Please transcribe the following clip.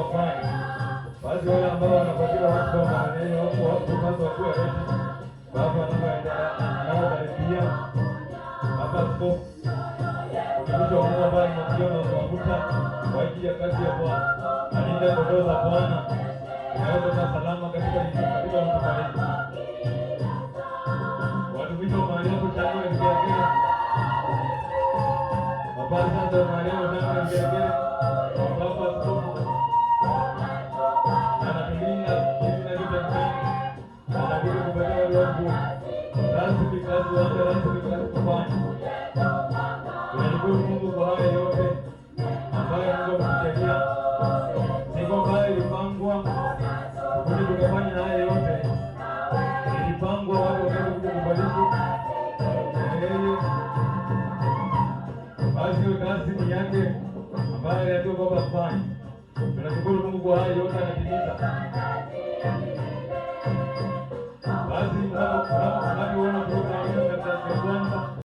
wafanye. Basi wale ambao wanapatiwa watu kwa maneno wako kwanza wakuwe ready. Baba anapoendelea anapokaribia, Baba Askofu, mtumishi wa Mungu ambaye ametia na mafuta kwa ajili ya kazi ya Bwana, alinde kondoo za Bwana, inaweza kuwa salama katika mtu hii. Watumishi wa mahali hapo shangwe na vigelegele. Mapasta wa mahali hapo shangwe na vigelegele. Baba Askofu anatulinda jinsi inavyotakikana, anakuja kupatia wale watu rasmi kazi, waanze rasmi kazi kufanya. Tunashukuru Mungu kwa haya yote ambayo Mungu ametujalia. Si kwamba ilipangwa kuja tukafanya haya yote, ilipangwa watu wakati kuja kubariki yeye. Basi hiyo kazi ni yake ambayo aliambiwa Baba afanye. Tunashukuru Mungu kwa haya yote anatimiza.